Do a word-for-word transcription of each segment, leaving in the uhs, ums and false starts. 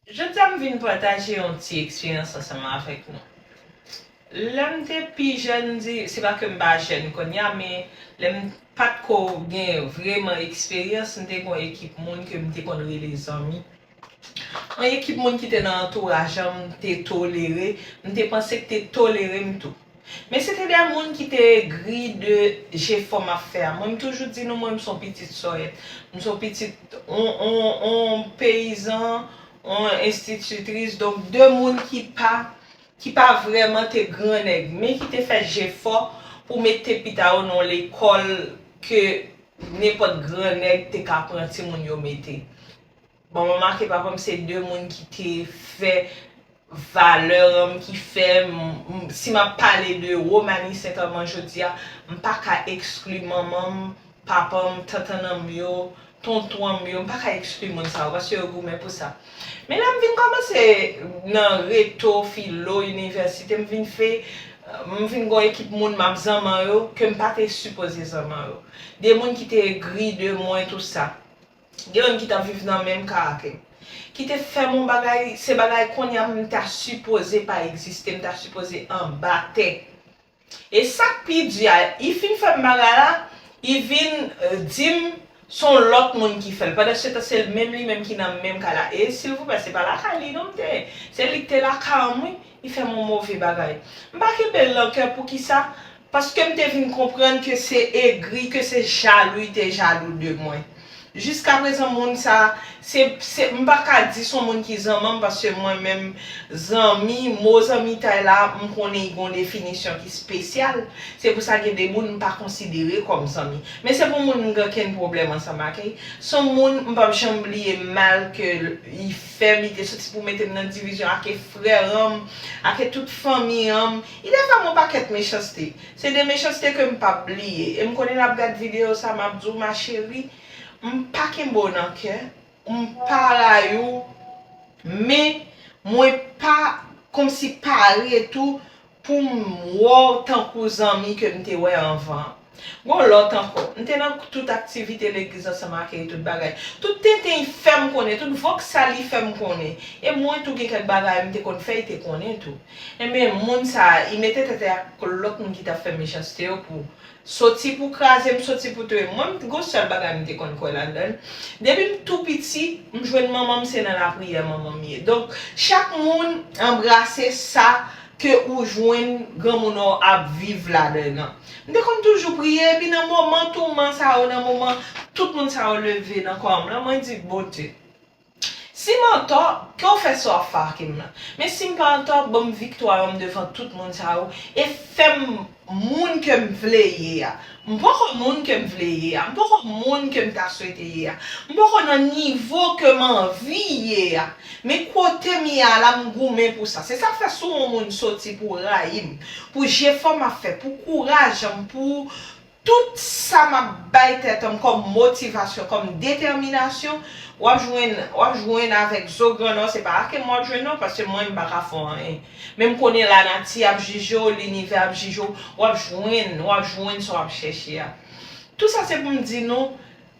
Jodi a m vin pataje yon ti eksperyans ansanm avèk nou. Lè m te pi jèn, m di, se pa ke m pa jèn kounye a, men lè m pa t ko gen vrèman eksperyans, m te gen yon ekip moun ke m te konn rele zanmi. Yon ekip moun ki te nan antouraj an, m te tolere, m te panse k te tolere m tou. Men se te de moun ki te egri de jefò m ap fè a. Mwen, m toujou di nou, mwen, m se yon pitit sòyèt. M se yon pitit, on, on, on peyizan, on enstititris, donk de moun ki pa, ki pa vrèman te gran nèg, men ki te fè jefò pou mete pitit yo nan lekòl ke nenpòt gran nèg te ka pran timoun yo mete. Bon, mwen make papa m se de moun ki te fè valè an m, ki fè m, m, si m ap pale de Romani Sentèman jodi a, m pa ka ekskli manman m, papa m, tantannan m yo, tonton an m yo, m pa ka ekskli moun sa yo, paske yo goumen pou sa. Men lè m vin kòmanse nan reto, filo, inivèsite, m vin fè, m vin gen yon ekip moun m ap zanman yo, ke m pa te sipoze zanman yo. De moun ki te egri de mwen, tou sa. Gen youn ki t ap viv nan menm kay ak m, ki te fè m yon bagay, se bagay kounye a m ta sipoze pa egziste, m ta sipoze anba tè. E sa k pi di a, li fin fè m bagay la, li vin, eh, di m se yon lòt moun ki fè l. Pandan se tan, se l menm li menm ki nan menm kay la. E silvouplè, se pa lakay li non m te ye. Se li k te lakay an m, wi. Li fè m yon move bagay. M pa kenbe l nan kè, poukisa? Paske m te vin konprann ke se egri, ke se jalou, li te jalou de mwen. Jiskaprezan, moun sa, se, se, m pa ka di se yon moun ki zanman m, paske mwen menm, zanmi, mo zanmitay la, m konnen li gen yon definisyon ki espesyal. Se pou sa gen de moun m pa konsidere kòm zanmi. Men se pou moun m gen okenn pwoblèm ansanm ak li. Se yon moun m p ap janm bliye mal ke li fè m, li te soti pou mete m nan divizyon ak frè an m, ak tout fanmi an m. Li te fè m yon pakèt mechanste. Se de mechanste ke m p ap bliye. E m konnen l ap gad videyo sa, m ap di w, ma chérie, m pa kenbe w nan kè, m pa rayi w, men mwen pa kòmsi pare tou pou m wè w tankou zanmi ke m te wè anvan an. Gon lòt ankò, m te nan tout aktivite legliz ansanm ak li, tout bagay. Tout tenten li fè m konnen, tout voksal li fè m konnen. E mwen tou gen kèk bagay m te konn fè, li te konnen tou. Enben, moun sa a, li mete tèt li ak lòt moun ki t ap fè mechanste yo pou soti pou kraze m, soti pou touye m. Mwen, m gon sèl bagay m te konn kwè ladan l. Depi m tou piti, m jwenn manman m, se nan lapriyè manman m ye. Donk, chak moun anbrase sa ke ou jwenn granmoun ou ap viv ladan l lan. M te konn toujou priye, epi nan moman touman sa yo, nan moman tout moun sa yo leve nan kò m lan, mwen di, Bondye, si m antò, ke w fè sa w ap fè ak m lan. Men si m pa antò, ban m viktwa an m devan tout moun sa yo, e fè m moun ke m vle ye a. M poko moun ke m vle ye a. M poko moun ke m ta swete ye a. M poko nan nivo ke m anvi ye a. Men kote m ye a la, m goumen pou sa. Se sa k fè si w yon moun soti pou rayi m, pou jefò m ap fè, pou kouraj an m, pou tout sa m ap bay tèt an m kòm motivasyon, kòm detèminasyon, w ap jwenn, w ap jwenn avèk zo grannò, se pa ak m w ap jwenn non, paske mwen m pa ka fè w anyen. Men m konnen lanati ap jije w, linivè ap jije w, w ap jwenn, w ap jwenn sa w ap chèche a. Tou sa se pou m di nou,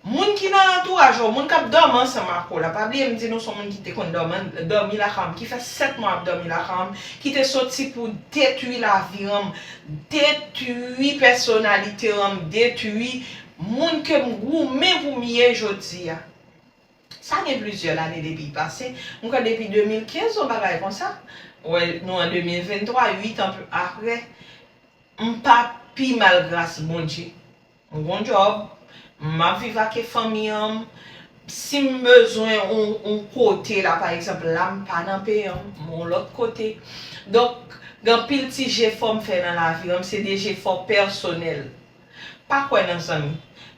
moun ki nan antouraj ou, moun k ap dòmi ansanm ak ou la, pa bliye m di nou se yon moun ki te konn dòmi, dòmi lakay m, ki fè sèt mwa ap dòmi lakay m, ki te soti pou detwi lavi an m, detwi pèsonalite an m, detwi moun ke m goumen pou m ye jodi a. Sa gen plizyè lane depi l pase. M kwè depi de mil kenz, yon bagay konsa. Wè, nou an de mil venntwa, uit an apre. M pa pi mal gras Bondye. M gon djòb, m ap viv ak fanmi an m. Si m bezwen yon, yon kote la, pa egzanp, la m pa nan peyi an m, m yon lòt kote. Donk, gen anpil ti jefò m fè nan lavi an m, se de jefò pèsonèl. Pa kwè nan zanmi.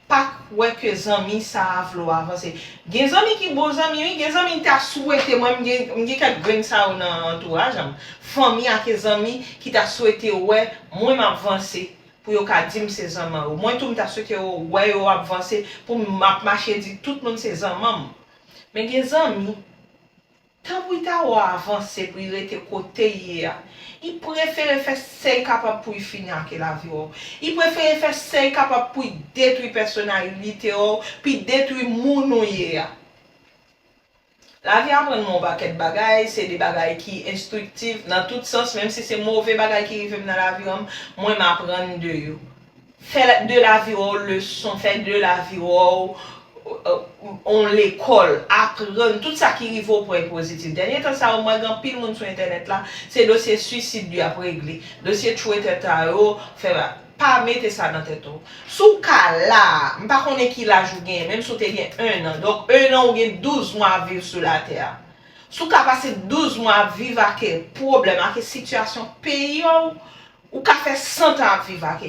Pa kwè ke zanmi sa a vle w avanse. Gen zanmi ki bon zanmi, wi. Gen zanmi m ta swete, mwen, m gen, m gen kèk grenn sa yo nan antouraj an m. Fanmi ak zanmi ki ta swete wè mwen m ap vanse pou yo ka di m se zanmi yo. Mwen tou, m ta swete yo wè yo ap vanse pou m ap mache di tout moun se zanmi m. Men gen zanmi, tan pou l ta wè w avanse, pou l rete kote l ye a, li prefere fè sa l kapab pou l fini ak lavi w. Li prefere fè sa l kapab pou l detwi pèsonalite w, pou l detwi moun ou ye a. Lavi aprann mwen yon pakèt bagay, se de bagay ki enstriktif nan tout sans, menm si se move bagay ki rive m nan lavi an, mwen m aprann de yo. Fè de lavi w leson, fè de lavi w yon lekòl, aprann tout sa ki rive w pran pozitif. Dènye tan sa yo, mwen gen anpil moun sou entènèt la, se dosye swisid yo ap regle, dosye tchwete ta yo, fè pa mete sa nan tèt ou. Si w ka la, m pa konnen ki laj ou genyen, menm si w te gen en an. Donk, en an ou gen douz mwa ap viv sou latè a. Si w ka pase douz mwa ap viv ak pwoblèm, ak sitiyasyon peyi w, ou ka fè san tan ap viv ak.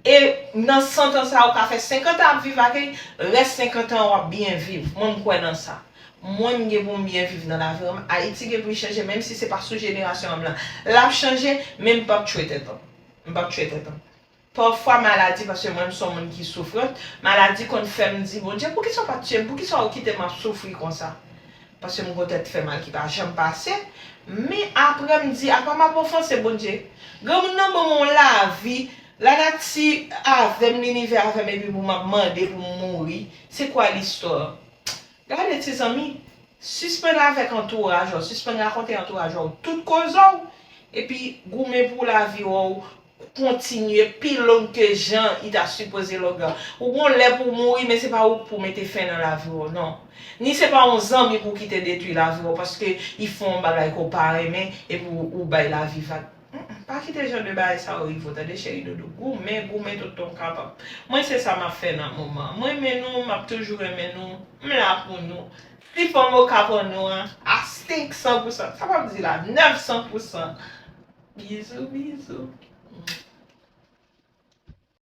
E nan san tan sa, ou ka fè senkant an ap viv ak, rès senkant an w ap byen viv. Mwen, m kwè nan sa. Mwen, m gen pou m byen viv nan lavi an. Ayiti gen pou l chanje, menm si se pa sou jenerasyon an m lan. L ap chanje, men m p ap tchwe tèt an. M p ap tchwe tèt an. Pafwa maladi, paske mwen m se yon moun ki soufrant, maladi konn fè m di, Bondye, poukisa w pa t tiye m? Poukisa w kite m ap soufri konsa? Paske m gon tèt fè mal ki pa janm pase. Men apre m di, apa m ap ofanse Bondye? Granmoun nan ban m yon lavi, lanati avè m, linivè avè m, epi pou m ap mande pou m mouri. Se kwa listwa? Gade ti zanmi, sispann avèk antouraj ou, sispann rakonte antouraj ou tout koze w, epi goumen pou lavi w kontinye pi long ke jan li ta sipoze long an. Ou gon lè pou w mouri, men se pa ou k pou mete fen nan lavi w, non. Ni se pa yon zanmi pou w kite detwi lavi w paske li fè yon bagay ke w pa renmen epi w, ou bay lavi vag. Mm, mm, pa kite jan de bagay sa yo rive w, tande cheri doudou. Goumen, goumen toutan w kapab. Mwen se sa m ap fè nan moman an. Mwen renmen nou, m ap toujou renmen nou. M la pou nou. Pli fò m ka pran nou an, a senk san pousan. Sa pa vle di la, nèf san pousan. Bizou, bizou.